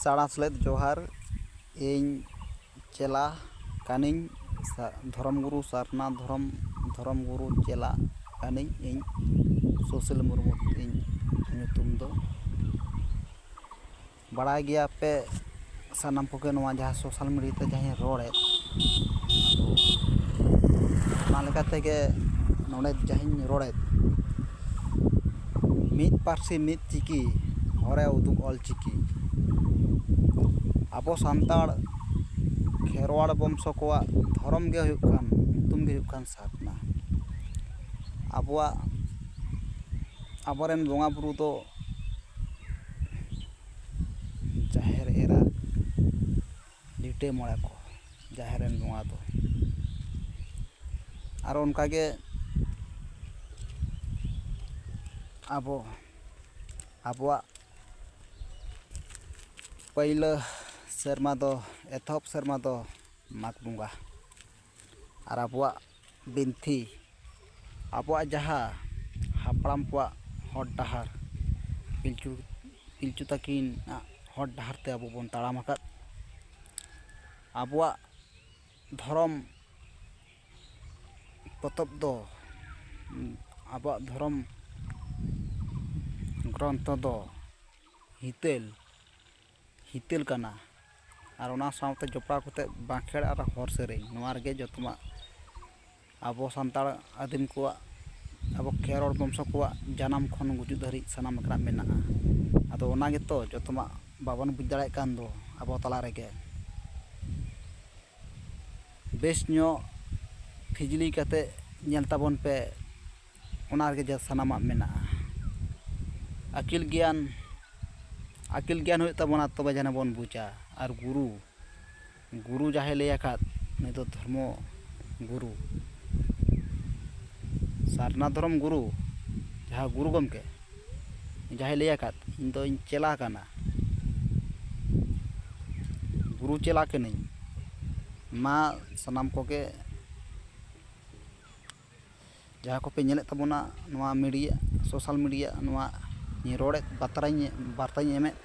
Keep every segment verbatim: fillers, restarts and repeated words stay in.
ᱥᱟᱲᱟᱥ ᱞᱮᱫ ᱡᱚᱦᱟᱨ᱾ ᱤᱧ ᱪᱮᱞᱟ ᱠᱟᱹᱱᱟᱹᱧ, ᱥᱟ- ᱫᱷᱚᱨᱚᱢ ᱜᱩᱨᱩ ᱥᱟᱨᱱᱟ ᱫᱷᱚᱨᱚᱢ, ᱫᱷᱚᱨᱚᱢ ᱜᱩᱨᱩ ᱪᱮᱞᱟ ᱠᱟᱹᱱᱟᱹᱧ ᱤᱧ, ᱥᱩᱥᱤᱞ ᱢᱩᱨᱢᱩ ᱤᱧ ᱧᱩᱛᱩᱢ ᱫᱚ᱾ ᱵᱟᱲᱟᱭ ᱜᱮᱭᱟ ᱯᱮ ᱥᱟᱱᱟᱢ ᱠᱚᱜᱮ, ᱱᱚᱣᱟ ᱡᱟᱦᱟᱸ social media ᱛᱮ ᱡᱟᱦᱟᱸᱧ ᱨᱚᱲᱮᱫ, ᱚᱱᱟ ᱞᱮᱠᱟ ᱛᱮᱜᱮ ᱱᱚᱰᱮ ᱡᱟᱦᱟᱸᱧ ᱨᱚᱲᱮᱫ, ᱢᱤᱫ ᱯᱟᱹᱨᱥᱤ ᱢᱤᱫ ᱪᱤᱠᱤ, ᱦᱚᱨᱮ ᱩᱫᱩᱜ ᱚᱞ ᱪᱤᱠᱤ᱾ ᱟᱵᱚ ᱥᱟᱱᱛᱟᱲ ᱠᱷᱮᱨᱣᱟᱲ ᱵᱚᱝᱥᱚ ᱠᱚᱣᱟᱜ ᱫᱷᱚᱨᱚᱢ ᱜᱮ ᱦᱩᱭᱩᱜ ᱠᱟᱱ, ᱧᱩᱛᱩᱢ ᱜᱮ ᱦᱩᱭᱩᱜ ᱠᱟᱱ ᱥᱟᱨᱱᱟ᱾ ᱟᱵᱚᱣᱟᱜ, ᱟᱵᱚᱨᱮᱱ ᱵᱚᱸᱜᱟ ᱵᱩᱨᱩ ᱫᱚ ᱡᱟᱦᱮᱨ ᱮᱨᱟ, ᱞᱤᱴᱟᱹ ᱢᱚᱬᱮ ᱠᱚ, ᱡᱟᱦᱮᱨ ᱨᱮᱱ ᱵᱚᱸᱜᱟ ᱫᱚ᱾ ᱟᱨ ᱚᱱᱠᱟᱜᱮ ᱟᱵᱚ, ᱟᱵᱚᱣᱟᱜ ᱯᱟᱹᱭᱞᱟᱹ ᱥᱮᱨᱢᱟ ᱫᱚ, ᱮᱛᱚᱦᱚᱵ ᱥᱮᱨᱢᱟ ᱫᱚ ᱢᱟᱜᱽ ᱵᱚᱸᱜᱟ᱾ ᱟᱨ ᱟᱵᱚᱣᱟᱜ ᱵᱤᱱᱛᱤ, ᱟᱵᱚᱣᱟᱜ ᱡᱟᱦᱟᱸ ᱦᱟᱯᱲᱟᱢ ᱠᱚᱣᱟᱜ ᱦᱚᱨ ᱰᱟᱦᱟᱨ, ᱯᱤᱞᱪᱩ, ᱯᱤᱞᱪᱩ ᱛᱟᱹᱠᱤᱱᱟᱜ ᱦᱚᱨ ᱰᱟᱦᱟᱨ ᱛᱮ ᱟᱵᱚ ᱵᱚᱱ ᱛᱟᱲᱟᱢ ᱟᱠᱟᱫ, ᱟᱵᱚᱣᱟᱜ ᱫᱷᱚᱨᱚᱢ ᱯᱚᱛᱚᱵ ᱫᱚ, ᱟᱵᱚᱣᱟᱜ ᱫᱷᱚᱨᱚᱢ ᱜᱨᱚᱱᱛᱷᱚ ᱫᱚ ᱦᱤᱛᱟᱹᱞ, ᱦᱤᱛᱟᱹᱞ ᱠᱟᱱᱟ᱾ ᱟᱨ ᱚᱱᱟ ᱥᱟᱶᱛᱮ ᱡᱚᱯᱲᱟᱣ ᱠᱟᱛᱮ ᱵᱟᱸᱠᱷᱮᱲ ᱟᱨ ᱦᱚᱲ ᱥᱮᱨᱮᱧ, ᱱᱚᱣᱟ ᱨᱮᱜᱮ ᱡᱚᱛᱚᱣᱟᱜ ᱟᱵᱚ ᱥᱟᱱᱛᱟᱲ ᱟᱹᱫᱤᱢ ᱠᱚᱣᱟᱜ, ᱟᱵᱚ ᱠᱷᱮᱨᱣᱟᱲ ᱵᱚᱝᱥᱚ ᱠᱚᱣᱟᱜ ᱡᱟᱱᱟᱢ ᱠᱷᱚᱱ ᱜᱩᱡᱩᱜ ᱫᱷᱟᱹᱨᱤᱡ ᱥᱟᱱᱟᱢ ᱞᱮᱠᱟᱱᱟᱜ ᱢᱮᱱᱟᱜᱼᱟ᱾ ᱟᱫᱚ ᱚᱱᱟ ᱜᱮᱛᱚ ᱡᱚᱛᱚᱣᱟᱜ ᱵᱟᱵᱚᱱ ᱵᱩᱡᱽ ᱫᱟᱲᱮᱭᱟᱜ ᱠᱟᱱ ᱫᱚ ᱟᱵᱚ ᱛᱟᱞᱟ ᱨᱮᱜᱮ᱾ ᱵᱮᱥ ᱧᱚᱜ ᱠᱷᱤᱡᱽᱞᱤ ᱠᱟᱛᱮ ᱧᱮᱞ ᱛᱟᱵᱚᱱ ᱯᱮ, ᱚᱱᱟ ᱨᱮᱜᱮ ᱡᱟ ᱥᱟᱱᱟᱢᱟᱜ ᱢᱮᱱᱟᱜᱼᱟ᱾ ᱟᱹᱠᱤᱞ ᱜᱮᱭᱟᱱ, ᱟᱹᱠᱤᱞ ᱜᱮᱭᱟᱱ ᱦᱩᱭᱩᱜ ᱛᱟᱵᱚᱱᱟ, ᱛᱚᱵᱮ ᱡᱟᱦᱟᱸ ᱵᱚᱱ ᱵᱩᱡᱟ᱾ ᱟᱨ ᱜᱩᱨᱩ, ᱜᱩᱨᱩ ᱡᱟᱦᱟᱸᱭ ᱞᱟᱹᱭ ᱟᱠᱟᱫ, ᱩᱱᱤ ᱫᱚ ᱫᱷᱚᱨᱢᱚ ᱜᱩᱨᱩ, ᱥᱟᱨᱱᱟ ᱫᱷᱚᱨᱚᱢ ᱜᱩᱨᱩ, ᱡᱟᱦᱟᱸ ᱜᱩᱨᱩ ᱜᱚᱢᱠᱮ ᱡᱟᱦᱟᱸᱭ ᱞᱟᱹᱭ ᱟᱠᱟᱫ, ᱤᱧ ᱫᱚᱧ ᱪᱮᱞᱟ ᱠᱟᱱᱟ, ᱜᱩᱨᱩ ᱪᱮᱞᱟ ᱠᱟᱹᱱᱟᱹᱧ᱾ ᱢᱟ ᱥᱟᱱᱟᱢ ᱠᱚᱜᱮ ᱡᱟᱦᱟᱸ ᱠᱚᱯᱮ ᱧᱮᱞᱮᱫ ᱛᱟᱵᱚᱱᱟ ᱱᱚᱣᱟ media, social media, ᱱᱚᱣᱟ ᱨᱚᱲᱮᱫ ᱵᱟᱛᱨᱟᱧ, ᱵᱟᱨᱛᱟᱧ ᱮᱢᱮᱫ,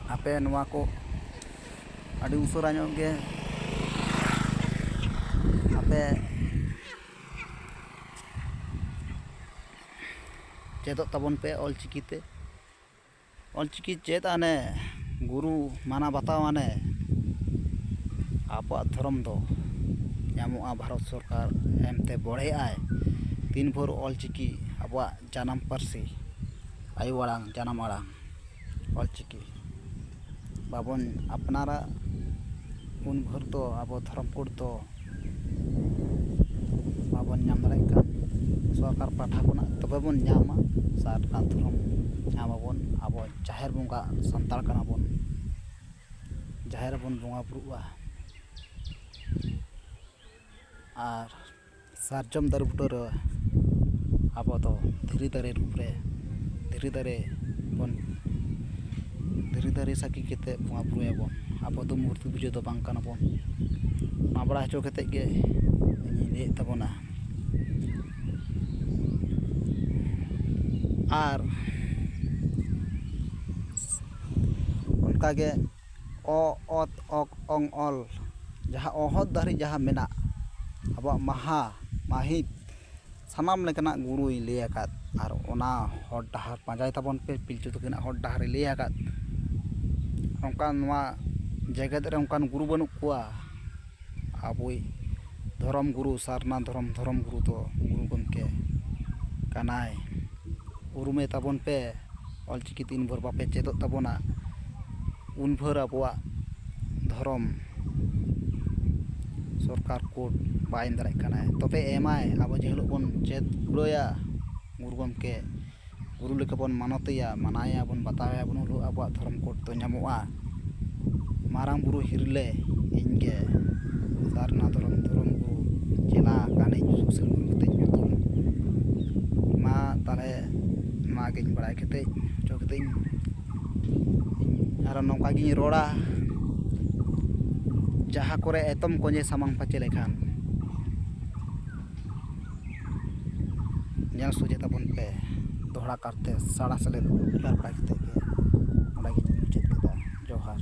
ᱟᱯᱮ ᱱᱚᱣᱟ ᱠᱚ ᱟᱹᱰᱤ ᱩᱥᱟᱹᱨᱟ ᱧᱚᱜ ᱜᱮ ᱟᱯᱮ ᱪᱮᱫᱚᱜ ᱛᱟᱵᱚᱱ ᱯᱮ ᱚᱞᱪᱤᱠᱤ ᱛᱮ᱾ ᱚᱞᱪᱤᱠᱤ ᱪᱮᱫ ᱟᱱᱮ, ᱜᱩᱨᱩ ᱢᱟᱱᱟ ᱵᱟᱛᱟᱣ ᱟᱱᱮ, ᱟᱵᱚᱣᱟᱜ ᱫᱷᱚᱨᱚᱢ ᱫᱚ ᱧᱟᱢᱚᱜᱼᱟ ᱵᱷᱟᱨᱚᱛ ᱥᱚᱨᱠᱟᱨ ᱮᱢᱛᱮ ᱵᱚᱲᱦᱮᱜᱼᱟᱭ᱾ ᱛᱤᱱ ᱵᱷᱳᱨ ᱚᱞᱪᱤᱠᱤ ᱟᱵᱚᱣᱟᱜ ᱡᱟᱱᱟᱢ ᱯᱟᱹᱨᱥᱤ, ᱟᱭᱳ ᱟᱲᱟᱝ, ᱡᱟᱱᱟᱢ ᱟᱲᱟᱝ ᱚᱞᱪᱤᱠᱤ ᱵᱟᱵᱚᱱ ᱟᱯᱱᱟᱨᱟ, ᱩᱱ ᱵᱷᱳᱨ ᱫᱚ ᱟᱵᱚ ᱫᱷᱚᱨᱚᱢ ᱠᱳᱰ ᱫᱚ ᱵᱟᱵᱚᱱ ᱧᱟᱢ ᱫᱟᱲᱮᱭᱟᱜ ᱠᱟᱱ᱾ ᱥᱚᱨᱠᱟᱨ ᱯᱟᱦᱴᱟ ᱠᱷᱚᱱᱟᱜ ᱛᱚᱵᱮ ᱵᱚᱱ ᱧᱟᱢᱟ, ᱥᱟᱨᱱᱟ ᱫᱷᱚᱨᱚᱢ ᱧᱟᱢ ᱟᱵᱚᱱ᱾ ᱟᱵᱚ ᱡᱟᱦᱮᱨ ᱵᱚᱸᱜᱟ ᱥᱟᱱᱛᱟᱲ ᱠᱟᱱᱟ ᱵᱚᱱ, ᱡᱟᱦᱮᱨ ᱨᱮᱵᱚᱱ ᱵᱚᱸᱜᱟ ᱵᱩᱨᱩᱜᱼᱟ᱾ ᱟᱨ ᱥᱟᱨᱡᱚᱢ ᱫᱟᱨᱮ ᱵᱩᱴᱟᱹ ᱨᱮ ᱟᱵᱚ ᱫᱚ ᱫᱷᱤᱨᱤ ᱫᱟᱨᱮ ᱨᱩᱯ ᱨᱮ, ᱫᱷᱤᱨᱤ ᱫᱟᱨᱮ ᱵᱚᱱ, ᱫᱷᱤᱨᱤ ᱫᱟᱨᱮ ᱥᱟᱹᱠᱷᱤ ᱠᱟᱛᱮ ᱵᱚᱸᱜᱟ ᱵᱩᱨᱩᱭᱟᱵᱚᱱ᱾ ᱟᱵᱚ ᱫᱚ ᱢᱩᱨᱛᱤ ᱯᱩᱡᱟᱹ ᱫᱚ ᱵᱟᱝ ᱠᱟᱱᱟ ᱵᱚᱱ᱾ ᱢᱟ ᱵᱟᱲᱟᱭ ᱦᱚᱪᱚ ᱠᱟᱛᱮ ᱜᱮ ᱤᱧᱤᱧ ᱞᱟᱹᱭᱮᱫ ᱛᱟᱵᱚᱱᱟ᱾ ᱟᱨ ᱚᱱᱠᱟᱜᱮ ᱚ, ᱚᱛ, ᱚᱠ, ᱚᱝ, ᱚᱞ, ᱡᱟᱦᱟᱸ ᱚᱦᱚᱫ ᱫᱷᱟᱹᱨᱤᱡ ᱡᱟᱦᱟᱸ ᱢᱮᱱᱟᱜ, ᱟᱵᱚᱣᱟᱜ ᱢᱟᱦᱟ, ᱢᱟᱹᱦᱤᱛ, ᱥᱟᱱᱟᱢ ᱞᱮᱠᱟᱱᱟᱜ ᱜᱩᱨᱩᱭ ᱞᱟᱹᱭ ᱟᱠᱟᱫ᱾ ᱟᱨ ᱚᱱᱟ ᱦᱚᱨ ᱰᱟᱦᱟᱨ ᱯᱟᱸᱡᱟᱭ ᱛᱟᱵᱚᱱ ᱯᱮ, ᱯᱤᱞᱪᱩ ᱛᱟᱹᱠᱤᱱᱟᱜ ᱦᱚᱨ ᱰᱟᱦᱟᱨᱮ ᱞᱟᱹᱭ ᱟᱠᱟᱫ᱾ ᱚᱱᱠᱟᱱ ᱱᱚᱣᱟ ᱡᱮᱜᱮᱛ ᱨᱮ ᱚᱱᱠᱟᱱ ᱜᱩᱨᱩ ᱵᱟᱹᱱᱩᱜ ᱠᱚᱣᱟ᱾ ᱟᱵᱚᱭᱤᱡ ᱫᱷᱚᱨᱚᱢ ᱜᱩᱨᱩ, ᱥᱟᱨᱱᱟ ᱫᱷᱚᱨᱚᱢ, ᱫᱷᱚᱨᱚᱢ ᱜᱩᱨᱩ ᱫᱚ ᱜᱩᱨᱩ ᱜᱚᱢᱠᱮ ᱠᱟᱱᱟᱭ᱾ ᱩᱨᱩᱢᱮ ᱛᱟᱵᱚᱱ ᱯᱮ᱾ ᱚᱞᱪᱤᱠᱤ ᱛᱤᱱ ᱵᱷᱳᱨ ᱵᱟᱯᱮ ᱪᱮᱫᱚᱜ ᱛᱟᱵᱚᱱᱟ, ᱩᱱ ᱵᱷᱳᱨ ᱟᱵᱚᱣᱟᱜ ᱫᱷᱚᱨᱚᱢ ᱥᱚᱨᱠᱟᱨ ᱠᱳᱰ ᱵᱟᱭ ᱮᱢ ᱫᱟᱲᱮᱭᱟᱜ ᱠᱟᱱᱟᱭ᱾ ᱛᱚᱵᱮ ᱮᱢᱟᱭ, ᱟᱵᱚ ᱡᱮ ᱦᱤᱞᱳᱜ ᱵᱚᱱ ᱪᱮᱫ ᱯᱩᱨᱟᱹᱭᱟ ᱜᱩᱨᱩ ᱜᱚᱢᱠᱮ, ᱜᱩᱨᱩ ᱞᱮᱠᱟ ᱵᱚᱱ ᱢᱟᱱᱚᱛᱮᱭᱟ, ᱢᱟᱱᱟᱣᱮᱭᱟ ᱵᱚᱱ, ᱵᱟᱛᱟᱣᱮᱭᱟ ᱵᱚᱱ, ᱩᱱ ᱦᱤᱞᱳᱜ ᱟᱵᱚᱣᱟᱜ ᱫᱷᱚᱨᱚᱢ ᱠᱳᱰ ᱫᱚ ᱧᱟᱢᱚᱜᱼᱟ᱾ ᱢᱟᱨᱟᱝ ᱵᱩᱨᱩ ᱦᱤᱨᱞᱟᱹ ᱤᱧ ᱜᱮ, ᱥᱟᱨᱱᱟ ᱫᱷᱚᱨᱚᱢ, ᱫᱷᱚᱨᱚᱢ ᱜᱩᱨᱩ ᱪᱮᱞᱟ ᱠᱟᱹᱱᱟᱹᱧ ᱥᱩᱥᱤᱞ ᱢᱩᱨᱢᱩ ᱛᱤᱧ ᱧᱩᱛᱩᱢ᱾ ᱢᱟ ᱛᱟᱦᱞᱮ ᱱᱚᱣᱟ ᱜᱤᱧ ᱵᱟᱲᱟᱭ ᱠᱟᱛᱮ ᱦᱚᱪᱚ ᱠᱟᱛᱮᱧ ᱟᱨᱚ ᱱᱚᱝᱠᱟ ᱜᱤᱧ ᱨᱚᱲᱟ, ᱡᱟᱦᱟᱸ ᱠᱚᱨᱮ ᱮᱛᱚᱢ ᱠᱚᱧᱮ ᱥᱟᱢᱟᱝ ᱯᱟᱪᱮ ᱞᱮᱠᱷᱟᱱ ᱧᱮᱞ ᱥᱚᱡᱷᱮ ᱛᱟᱵᱚᱱ ᱯᱮ᱾ ᱫᱚᱦᱲᱟ ᱠᱟᱨᱛᱮ ᱥᱟᱲᱟ ᱥᱮᱞᱮᱫ ᱵᱮᱯᱟᱨ ᱵᱟᱲᱟᱭ ᱠᱟᱛᱮ ᱜᱮ ᱱᱚᱰᱮ ᱜᱤᱧ ᱢᱩᱪᱟᱹᱫ ᱠᱮᱫᱟ᱾ ᱟᱨ